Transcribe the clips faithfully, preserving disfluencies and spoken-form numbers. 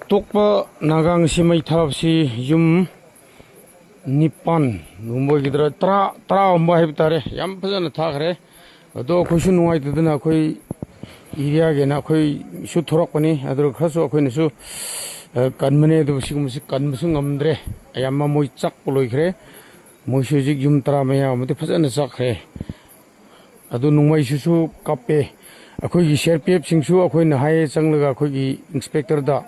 ꯑꯇꯣꯞꯄ ꯅꯥꯒꯥ ꯉꯁꯤ ꯃꯩ ꯊꯥꯕꯁꯤ ꯌꯨꯝ ꯅꯤꯄꯥꯟꯒꯨꯝꯕ ꯑꯣꯏꯒꯗ꯭ꯔꯥ, ꯇꯔꯥ, ꯇꯔꯥꯒꯨꯝꯕ ꯍꯥꯏꯕ ꯇꯥꯔꯦ꯫ ꯌꯥꯝ ꯐꯖꯅ ꯊꯥꯈ꯭ꯔꯦ꯫ ꯑꯗꯣ ꯑꯩꯈꯣꯏꯁꯨ ꯅꯨꯡꯉꯥꯏꯇꯗꯅ ꯑꯩꯈꯣꯏ ꯑꯦꯔꯤꯌꯥꯒꯤꯅ ꯑꯩꯈꯣꯏꯁꯨ ꯊꯣꯔꯛꯄꯅꯤ꯫ ꯑꯗꯨ ꯈꯔꯁꯨ ꯑꯩꯈꯣꯏꯅꯁꯨ, ꯑ, ꯀꯟꯕꯅꯦ꯫ ꯑꯗꯨꯕꯨ ꯁꯤꯒꯨꯝꯕꯁꯤ ꯀꯟꯕꯁꯨ ꯉꯝꯗ꯭ꯔꯦ꯫ ꯑꯌꯥꯝꯕ ꯃꯣꯏ ꯆꯥꯛꯄ ꯂꯣꯏꯈ꯭ꯔꯦ꯫ ꯃꯣꯏꯁꯨ ꯍꯧꯖꯤꯛ ꯌꯨꯝ ꯇꯔꯥ ꯃꯌꯥ ꯑꯃꯗꯤ ꯐꯖꯅ ꯆꯥꯛꯈ꯭ꯔꯦ꯫ ꯑꯗꯨ ꯅꯣꯡꯃꯩꯁꯤꯁꯨ ꯀꯥꯞꯄꯦ꯫ ꯑꯩꯈꯣꯏꯒꯤ ꯁꯤ ꯑꯥꯔ ꯄꯤ ꯑꯦꯐꯁꯤꯡꯁꯨ ꯑꯩꯈꯣꯏꯅ ꯍꯥꯏꯌꯦ ꯆꯪꯂꯒ ꯑꯩꯈꯣꯏꯒꯤ ꯏꯟꯁꯄꯦꯛꯇꯔꯗ,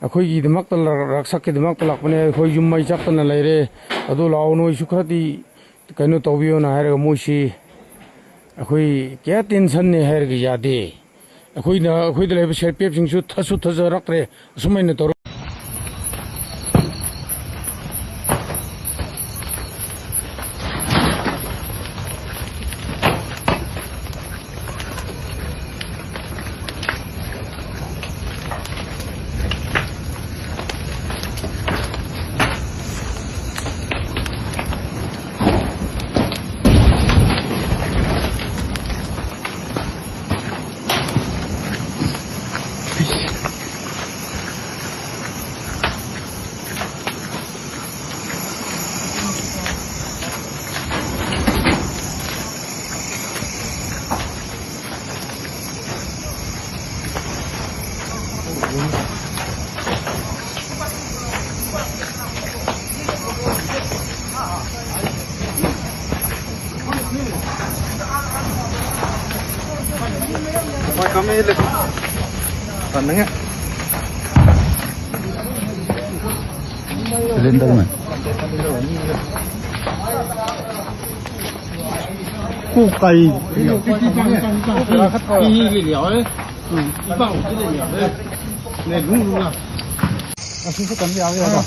"ꯑꯩꯈꯣꯏꯒꯤꯗꯃꯛꯇ ꯂ-, ꯔꯛꯁꯛꯀꯤꯗꯃꯛꯇ ꯂꯥꯛꯄꯅꯦ, ꯑꯩꯈꯣꯏ ꯌꯨꯝ ꯃꯩ ꯆꯥꯛꯇꯅ ꯂꯩꯔꯦ, ꯑꯗꯨ ꯂꯥꯛꯑꯣ, ꯅꯣꯏꯁꯨ ꯈꯔꯗꯤ ꯀꯩꯅꯣ ꯇꯧꯕꯤꯌꯣꯅ" ꯍꯥꯏꯔꯒ ꯃꯣꯏꯁꯤ ꯑꯩꯈꯣꯏ ꯀꯌꯥ ꯇꯦꯟꯁꯟꯅꯦ ꯍꯥꯏꯔꯒ ꯌꯥꯗꯦ꯫ ꯑꯩꯈꯣꯏꯅ, ꯑꯩꯈꯣꯏꯗ ꯂꯩꯕ ꯁꯤ ꯑꯥꯔ ꯄꯤ ꯑꯦꯐꯁꯤꯡꯁꯨ ꯊꯥꯁꯨ ꯊꯥꯖꯔꯛꯇ꯭ꯔꯦ꯫ ꯑꯁꯨꯃꯥꯏꯅ ꯇꯧꯔ Silent ꯇꯧꯅꯦ꯫ ꯀꯣꯛ ꯀꯥꯏ꯫ ꯑꯁꯤꯁꯨ ꯀꯟꯕ ꯌꯥꯕ ꯌꯥꯗ꯭ꯔꯣ?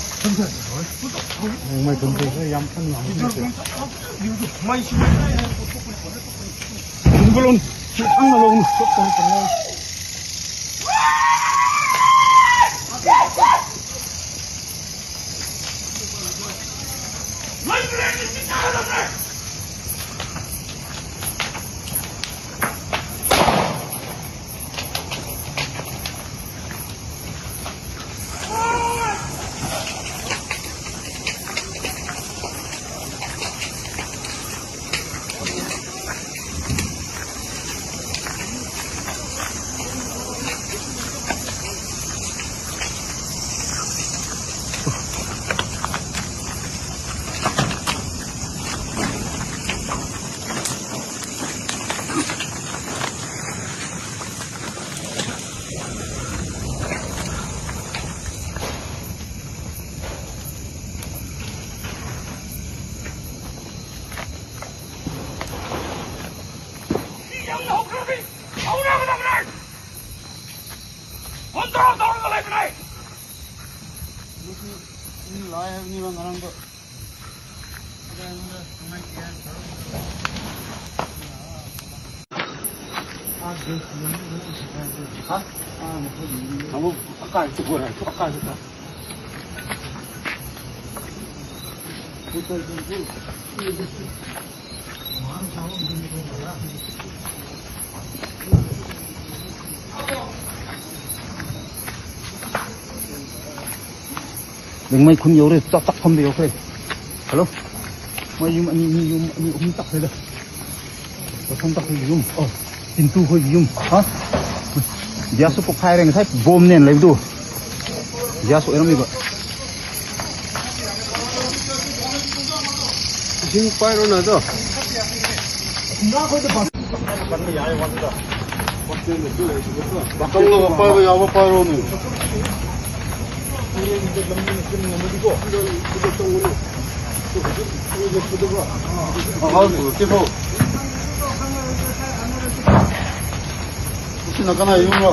ꯅꯣꯡꯃꯩ ꯊꯨꯝꯁꯦ ꯌꯥꯝ ꯀꯟꯅ ꯍꯧꯖꯤꯛꯁꯦ꯫ ꯐꯣꯟ ꯇꯧꯔ ꯇꯧꯔꯒ ꯂꯩꯕꯅꯦ꯫ ꯃꯤ ꯂꯥꯛꯑꯦ ꯍꯥꯏꯕꯅꯤꯕ ꯉꯔꯥꯡꯗꯣ꯫ ꯍꯥ? ꯑꯃꯨꯛ ꯑꯀꯥꯏ ꯆꯨꯞꯄꯣꯔꯥ? ꯑꯀꯥꯏ ꯆꯨꯞꯄ꯫ ꯂꯤꯡꯃꯩ ꯈꯨꯟ ꯌꯧꯔꯦ, ꯆꯥꯛ ꯆꯥꯛꯐꯝꯗ ꯌꯧꯈ꯭ꯔꯦ꯫ ꯍꯜꯂꯣ꯫ ꯃꯣꯏ ꯌꯨꯝ ꯑꯅꯤ, ꯃꯤ ꯌꯨꯝ ꯑꯅꯤ ꯑꯍꯨꯝ ꯆꯠꯈ꯭ꯔꯦꯗ꯫ ꯄꯣꯠꯁꯝ ꯆꯠꯈ꯭ꯔꯦ ꯌꯨꯝ꯫ ꯑꯣ, ꯆꯤꯟꯇꯨ ꯈꯣꯏꯒꯤ ꯌꯨꯝ꯫ ꯍꯥ? ꯒ꯭ꯌꯥꯁꯁꯨ ꯄꯣꯛꯈꯥꯏꯔꯦ ꯉꯁꯥꯏ ꯕꯣꯝꯅꯦꯅ ꯂꯩꯕꯗꯨ꯫ ꯒ꯭ꯌꯥꯁ ꯑꯣꯏꯔꯝꯃꯤꯕ꯫ ꯏꯁꯤꯡ ꯄꯥꯏꯔꯣꯅ ꯑꯗꯣ꯫ ꯕꯥꯇꯜꯗꯣ ꯄꯥꯏꯕ ꯌꯥꯕ ꯄꯥꯏꯔꯣꯅꯦ꯫ ꯑꯉꯥꯡ ꯄꯨꯔꯛꯀꯦꯀꯣ꯫ ꯁꯤꯅ ꯀꯅꯥ ꯌꯨꯝꯔꯣ?